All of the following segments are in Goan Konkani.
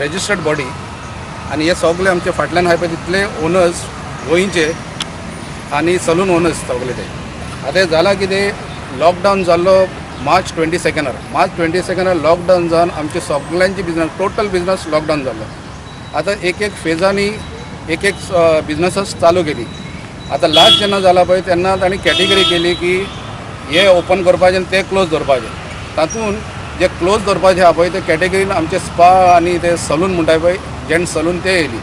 Registered body आनी हे सगळे आमचे फाटल्यान आहाय पळय तितले ओनर्स गोंयचे आनी सलून ओनर्स सगळे ते. आतां जालां कितें, लॉकडावन जाल्लो मार्च 22, मार्च 22 लॉकडावन जावन आमचे सगळ्यांची बिजनस, टोटल बिजनस लॉकडावन जाल्लो. आतां एक एक फेजांनी एक एक बिजनसीस चालू केली. आतां लास्ट जेन्ना जाला पळय तेन्ना तांणी कॅटेगरी केली की हे ओपन करपाचे आनी ते क्लोज दवरपाचे. तातूंत जे क्लोज दवरपाचे आहा पळय ते कॅटेगरीन आमचे स्पा आनी ते सलून म्हणटाय पळय, जेंट्स सलून, ते येयली.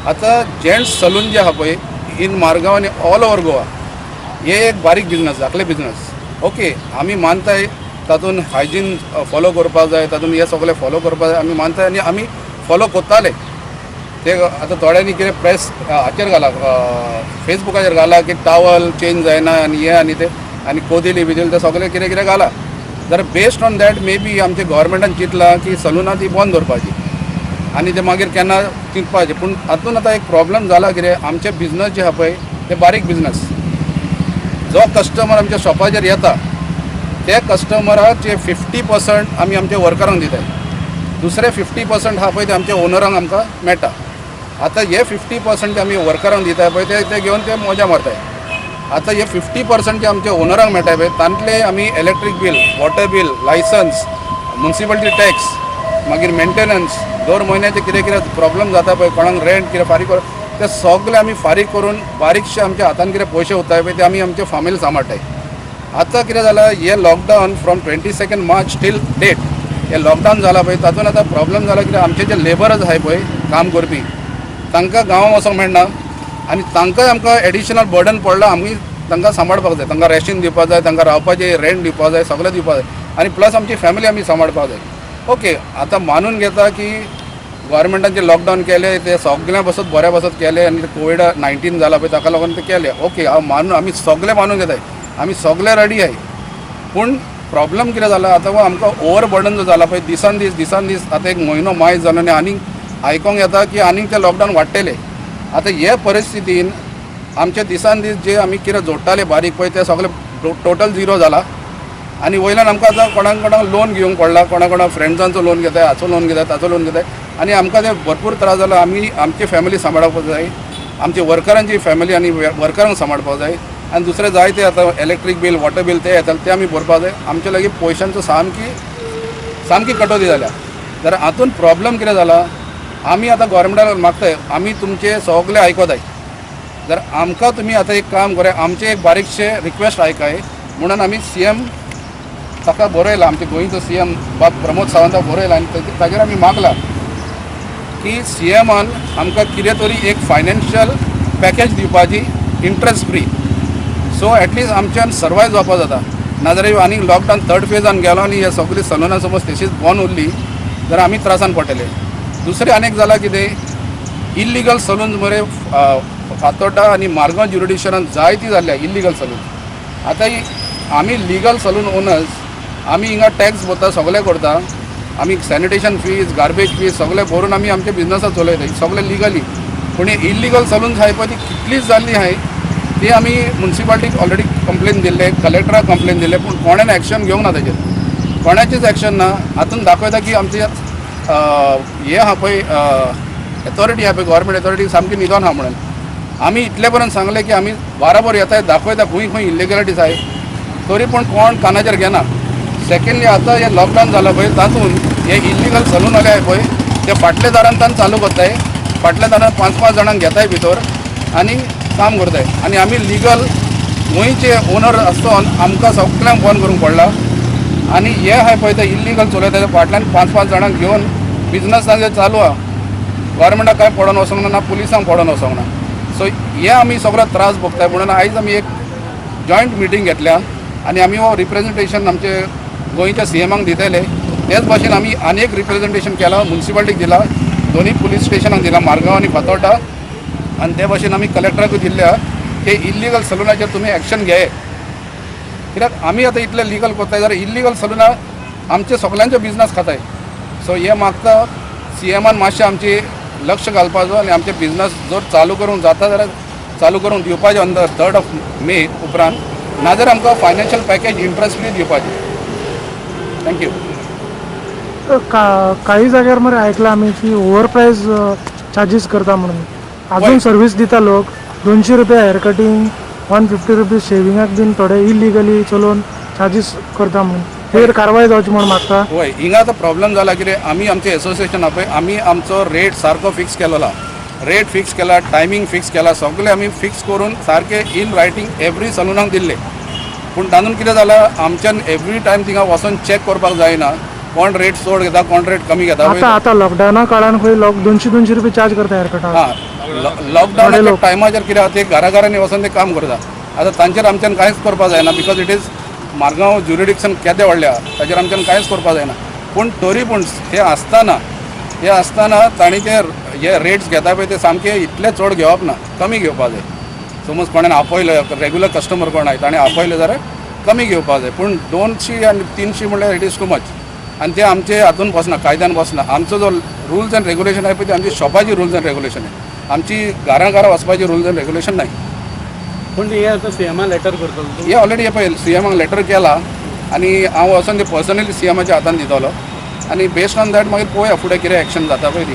आतां जेंट्स सलून जे आहा पळय इन मारगांव आनी ऑल ओवर गोवा, हे एक बारीक बिजनस, धाकले बिजनस. ओके, आमी मानताय तातूंत हायजीन फॉलो करपाक जाय, तातूंत हे सगळे फॉलो करपाक जाय, आमी मानताय आनी आमी फॉलो करताले ते. आतां थोड्यांनी कितें प्रेस हाचेर घाला, फेसबुकाचेर घाला की टावल चेंज जायना आनी हे आनी ते आनी कोदिली बिदिली, ते सगळें कितें कितें घाला. जाल्यार based on that may be आमच्या गव्हर्मेंटान चिंतलां की सलुनां ती बंद दवरपाची आनी ते मागीर केन्ना चिंतपाचें. पूण हातून आतां एक प्रॉब्लम जाला कितें, आमचे बिजनस जे आहा पळय ते बारीक बिजनस. जो कस्टमर आमच्या शॉपाचेर येता ते कस्टमराचे 50% आमी आमच्या वर्करांक दिताय, दुसरे 50% आहा पळय ते आमच्या ओनरांक आमकां मेळटा. आतां हे 50% जे आमी वर्करांक दिताय पळय ते ते घेवन ते मजा मारताय. आतां हे 50% जे आमच्या ओनरांक मेळटाय पळय तांतले आमी electric bill, water bill, licence, municipality tax, मागीर मेंटेनन्स, दर म्हयन्याचे कितें कितें प्रॉब्लम जाता पळय, कोणाक रेंट कितें फारीक कर, ते सगळे आमी फारीक करून बारीकशे आमच्या हातान कितें पयशे उरताय पळय ते आमी आमचे फामील सांबाळटाय. आतां कितें जालां, हे lockdown from 22 March till date हे लॉकडावन जाला पळय तातूंत आतां प्रॉब्लम जाला कितें, आमचे जे लेबरच आहाय पळय काम करपी तांकां गांवां वचोंक मेळना आनी तांकांय आमकां एडिशनल बर्डन पडला. आमी तांकां सांबाळपाक जाय, तांकां रेशन दिवपाक जाय, तांकां रावपाचें रेंट दिवपाक जाय, सगळें दिवपाक जाय आनी प्लस आमची फॅमिली आमी सांबाळपाक जाय. ओके, आतां मानून घेता की गव्हर्मेंटान जे लॉकडावन केले ते सगळ्यां बसत बऱ्या बसत केले आनी कोवीड 19 जाला पळय ताका लागून ते केले. ओके, हांव मानून, आमी सगळे मानून घेताय, आमी सगळे रेडी आहाय. पूण प्रॉब्लम कितें जाला आतां, हो आमकां ओवर बर्डन जो जाला पळय दिसान दीस दिसान दीस, आतां एक म्हयनो मायज जालो आनी आनीक आयकोंक येता की आनीक ते लॉकडावन वाडटले. आतां हे परिस्थितीन आमचे दिसान दीस जे आमी कितें जोडटाले बारीक पळय ते सगळे टोटल झिरो जाला आनी वयल्यान आमकां आतां कोणाक कोणाक लोन घेवंक पडला, कोणा कोणा फ्रेंड्सांचो लोन घेताय, हाचो लोन घेताय, ताचो लोन घेताय आनी आमकां ते भरपूर त्रास जाला. आमी आमची फॅमिली सांबाळपाक जाय, आमची वर्करांची फॅमिली आनी वर्करांक सांबाळपाक जाय आनी दुसरें जाय ते आतां इलेक्ट्रीक बील, वॉटर बील ते येताले ते आमी भरपाक जाय. आमचे लागीं पयशांचो सामकी सामकी कटोती जाल्या. जाल्यार हातून प्रॉब्लम कितें जाला, आमी आतां गव्हर्मेंटाक मागताय, आमी तुमचे सगळे आयकोताय, जर आमकां तुमी आतां एक काम कराय, आमचें एक बारीकशें रिक्वेस्ट आयकाय म्हणून आमी सीएम ताका बरयलां. आमच्या गोंयचो सीएम बाब प्रमोद सावंताक बरयला आनी ताजेर आमी मागलां की सीएमान आमकां कितें तरी एक फायनान्शियल पॅकेज दिवपाची, इंट्रस्ट फ्री, सो एटलिस्ट आमच्यान सर्वायव जावपा जाता. नाजाल्यार आनीक लॉकडावन थर्ड फेजान गेलो आनी हे सगळी सलुनां समज तशीच बंद उरली जाल्यार आमी त्रासान पडटले. दुसरें आनीक जालां कितें, इल्लिगल सलून मरे फातोड्डा आनी मारगांव ज्युरिडिक्शनान जायती जाल्ल्या इल्लिगल सलून. आतां ही आमी लिगल सलून ओनर्स, आमी हिंगा टॅक्स भरता, सगळें करता, आमी सॅनिटेशन फीज, गार्बेज फीज सगळें भरून आमी आमचे बिजनसां चलयता सगळें लिगली. पूण इल्लिगल सलून आहाय पळय ती कितलीच जाल्ली आहाय, ती आमी मुन्सिपाल्टीक ऑलरेडी कंप्लेन दिल्ले, कलेक्टराक कंप्लेन दिल्ले, पूण कोणेन एक्शन घेवंक ना ताजेर, कोणाचीच एक्शन ना. हातून दाखयता की आमचे हे आहा पळय एथॉरिटी आहा पळय, गव्हर्मेंट एथॉरिटी सामकी न्हिदोन आहा म्हणून आमी इतले पर्यंत सांगलें की आमी बाराबर येताय, दाखयता खंय खंय इल्लिगलिटीज आहाय, तरी पूण कोण कानाचेर घेना. सेकंडली, आतां हे लॉकडावन जालां पळय तातूंत हे इल्लिगल सलूनवाले आहाय पळय ते फाटल्या दारान चालू करताय, फाटल्या दारान पांच पांच जाणांक घेताय भितर आनी काम करताय आनी आमी लिगल गोंयचे ओनर आसतोन आमकां सगळ्यांक बंद करूंक पडला. आनी हे आहाय पळय ते इल्लिगल चलयता, ते फाटल्यान पांच पांच जाणांक घेवन बिजनस तांचे चालू आहा. गव्हर्मेंटाक कांय पडोन वचोंक ना, ना पुलिसांक पडोन वचोंक ना. सो हे आमी सगळो त्रास भोगताय म्हणून आयज आमी एक जॉयंट मिटींग घेतल्या आनी आमी हो रिप्रेझेंटेशन आमचे गोंयच्या सीएमाक दितले. तेच भाशेन आमी आनी एक रिप्रेझेंटेशन केलां, मुन्सिपाल्टीक दिला, दोनूय पुलीस स्टेशनाक दिला, मारगांव आनी फातोर्डा, आनी ते भाशेन आमी कलेक्टराकूय दिल्ले की इल्लिगल सलुनाचेर तुमी एक्शन घेये. कित्याक आमी आतां इतले लिगल करताय जाल्यार इल्लिगल सलुनां आमचे सगल्यांचे बिजनस खाताय. सो हे मागता सीएमान मातशें आमची लक्ष घालपाचो आनी आमचे बिजनस जर चालू करूंक जाता जाल्यार चालू करूंक दिवपाचें on the 3rd of May उपरांत, नाजाल्यार आमकां फायनान्शियल पॅकेज इंट्रस्ट फ्री दिवपाची. Thank you. काही जाग्यार मरे आयकलां आमी की ओवर प्रायज चार्जीस करता म्हणून. अजून सर्वीस दिता लोक 200 रुपया हेअर कटींग, 150 रुपीज शेविंगाक बीन थोडे इलिगली चलोवन चार्जीस करता म्हणून. तेर कारवाय जावची म्हणून मागता. वय, हिंगा आतां प्रॉब्लम जाला कितें, आमी आमचें एसोसिएशन आहा पळय, आमी आमचो रेट सारको फिक्स केलेलो आहा. रेट फिक्स केला, टायमींग फिक्स केला, सगळें आमी फिक्स करून सारकें इन रायटींग एवरी सलुनाक दिल्ले. पूण तातूंत कितें जालां, आमच्यान एवरी टायम थिंगा वचोन चॅक करपाक जायना कोण रेट चड घेता, कोण रेट कमी घेता. आतां आतां लॉकडावना काळान खंय लोक 200 200 रुपये चार्ज करता हेअर कटाक. हां, लॉकडावनाच्या टायमाचेर कितें आहा, ते घरा घरांनी वचोन ते काम करता. आतां तांचेर आमच्यान कांयच करपाक जायना, because it is Margao jurisdiction केदें व्हडलें आहा, ताचेर आमच्यान कांयच करपाक जायना. पूण तरी पूण हे आसतना तांणी ते हे रेट्स घेता पळय, ते सामके इतले चड घेवप ना, कमी घेवपाक जाय. समज कोणेन आपयलो, रेगुलर कस्टमर कोण आहाय, ताणें आपयले जाल्यार कमी घेवपाक जाय. पूण 200 आनी 300 म्हणल्यार it is too much आनी ते आमचे हातून बसना, कायद्यान बसना. आमचो जो रुल्स अँड रेग्युलेशन आहे पळय, ते आमची शॉपाची रुल्स अँड रेग्युलेशन आहे, आमची घरां घरां वचपाची रुल्स अँड रेग्युलेशन नाही. पूण हे आतां सीएमा लेटर करतलो तूं? हे ऑलरेडी हे पळय सीएमाक लेटर केला आनी हांव वचोन ते पर्सनली सीएमाच्या हातान दितलो आनी बेस्ड ऑन that मागीर पळोवया फुडें कितें एक्शन जाता पळय ती.